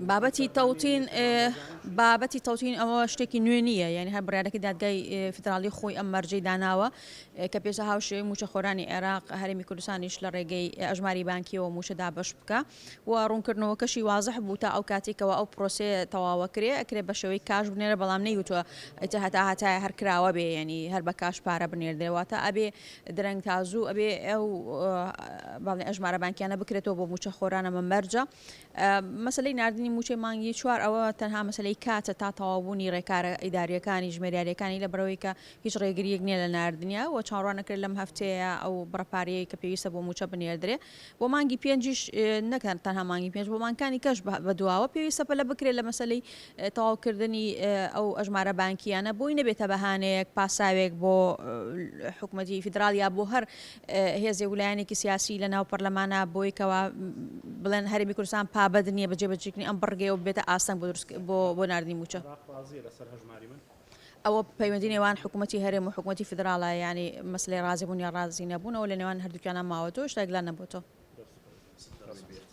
بابەتی تەوتین بابەتی تەوتین ئەوە شتێکی نوێ نییە یعنی هەر بڕیارەکەی دادگای فیدراڵی خۆی ئەم مەرجەی داناوە کە پێشە هاوشێوەی موچەخۆرانی عێراق هەرێمی کوردستانیش لە ڕێگەی ئەژماری بانکیەوە موچە دابەش بکە و ڕوونکردنەوەکەشی وازح بوو تا ئەو کاتێکەوە ئەو پرۆسەیە تەواوەکرێ ئەکرێ بە شێوەی کاش بنێرە بەڵام نەیوتووە ئیتر هەتا هەتایە هەر کراوە بێ یعنی هەر بە کاش پارە بنێردرێ واتە ئەبێ درەنگ تا زوو ئەبێ ئەو باڵێ ئەژمارە بانکیانە بکرێتەوە بۆ موچەخۆران ئەمە مەرجە مەسەلەی ناردنی مووچەی مانگی چوار ئەوە تەنها مەسەلەی کاتە تا تەواوبوونی ڕێکارە ئیدارییەکانی ژمێریارییەکانی لەبەرئەوەی کە هیچ ڕێگرییەک نییە لە ناردنیا و چاوەڕوان ئەکرێت لەم هەفتەیە ئەو بڕە پارەیەی کە پێویستە بۆ مووچە بنێردرێ بۆ مانگی پێنجیش نەک تەنها مانگی پێنج بۆ مانگەکانی کەش بەدواوە پێویستە پەلە بکرێت لە مەسەلەی تەواوکردنی ئەو ئەژمارە بانکییانە بۆی نەبێتە بەهانەیەک پاساوێک بۆ حکومەتی فیدراڵ یا بۆ هەر هێزێک و لایەنێکی سیاسی لە ناو پەرلەمانا بۆی کەوا بڵێن هەرێمی کوردستان پابەند نییە بە جێبەجێکردنی ئەم بڕگەیە و ببێتە ئاستەنگ بۆ دروست بۆ بۆ ناردنی مووچە. عێراق ڕازییە لەسەر هەژماری من؟ ئەوە پەیوەندی نێوان حکوومەتی هەرێم و حکوومەتی فیدراڵە یانی مەسەلەی ڕازیبوون یا ڕازی نەبوون ئەوە لە نێوان هەردووکیانا ماوەتەوە هێشتا یەکلا نەبووەتەوە. دەست خۆش.